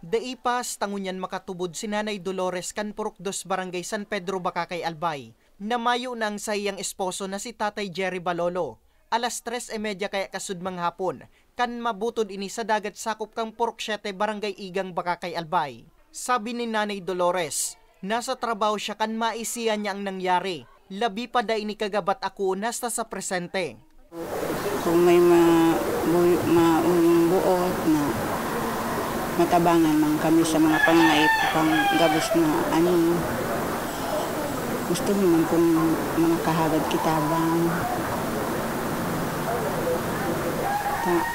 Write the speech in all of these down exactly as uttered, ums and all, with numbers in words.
Dai pa hasta ngunyan makatubod si Nanay Dolores kan Purok Dos, Barangay San Pedro, Bacacay, Albay, na mayo na ang saiyang esposo na si Tatay Jerry Balolo. Alas tres y media kaya kasudmang hapon, kan mabutod ini sa dagat sakop kan Purok Siete, Barangay Igang, Bacacay, Albay. Sabi ni Nanay Dolores, nasa trabaho siya kan maisihan niya ang nangyari, labi pa dai ini kagabat akoon hasta sa presente. Kung may ma-, buyo-, mauyong buot na matabangan man kami sa mga pangangaipo kan gabos na ano, gusto mi man kung makahagad kita bang. Ta-,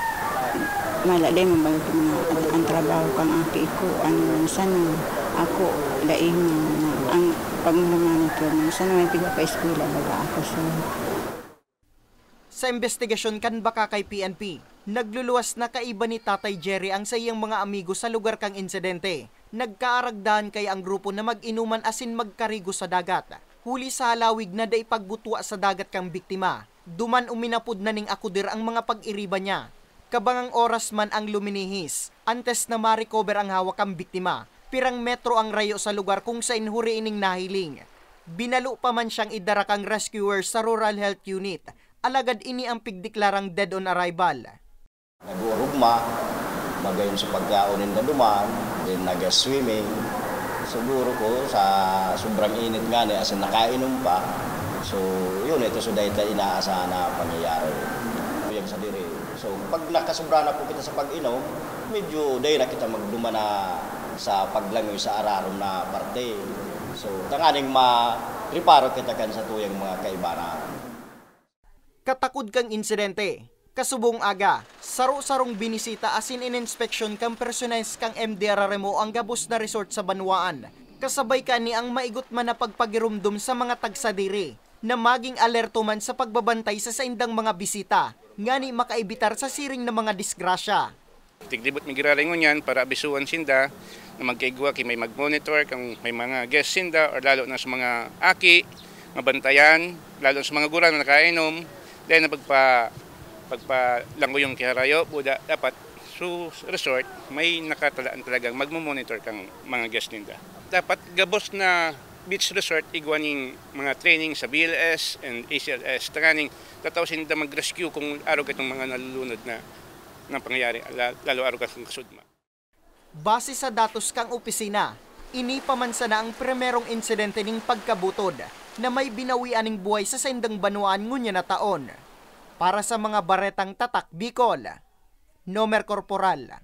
mala, dai man bang mga, ang trabaho kan aki ko, ano man sana, ako, dai man na, ang pagmamonitor man sana, may pigpapaeskwela baga ako, so. Sa imbestigasyon kan Bacacay P N P, nagluluwas na kaiba ni Tatay Jerry ang saiyang mga amigo sa lugar kan insidente. Nagkaaragdahan kaya ang grupo na mag-inuman asin magkarigo sa dagat, huli sa halawig na dai pagbutwa sa dagat kan biktima. Duman uminapod na ning akudir ang mga pag-iriba niya. Kabangang oras man ang luminihis, antes na ma-recover ang hawak kan biktima. Pirang metro ang rayo sa lugar kung saen huri ining nahiling. Binalo pa man siyang idara kan rescuer sa Rural Health Unit, alagad ini ang pigdeklarang dead on arrival. Nag-oorugma, magayon sa pagkaon ninda duman, then nag-swimming. Siguro ko, sa sobrang init nga ni, as in, nakainom pa. So, yun, ito so dahil inaasahan na pangyayari. Kuyag sa diri. So, pag nakasubra na po kita sa pag-inom, medyo dahil na kita magduman na sa paglangoy sa ararom na parte. So, tanganing ma-reparo kita kan sa tuyang mga kaibanan. Katakod kan insidente, kasubong aga, saro-sarong binisita asin ininspeksyon kan personahes kan M D R R M O ang gabos na resort sa banwaan, kasabay kani ang maigot man na pagpagiromdom sa mga tagsadiri na maging alerto man sa pagbabantay sa saindang mga bisita, ngani makaibitar sa siring na mga disgrasya. Tiglibot mi giraray ngunyan para abisuhan sinda na magkaigwa ki may mag-monitor kan may mga guest sinda or lalo na sa mga aki, mabantayan, lalo sa mga gurang na nakainom, dahil na pagpa-, pagpalangoyon ki harayo, buda, dapat su resort may nakatalaan talagang magmo-monitor kan mga guest ninda. Dapat gabos na beach resort igwa ning mga training sa B L S and A C L S, tanganing tatao sinda mag-rescue kung arog itong mga nalulunod na, na pangyayari, la-, lalo arog kan kasudma. Base sa datos kan opisina, ini pa man sana ang primerong insidente ning pagkabutod na may binawian ning buhay sa saindang banwaan ngunyan na taon. Para sa mga baretang Tatak Bicol, Nomer Corporal.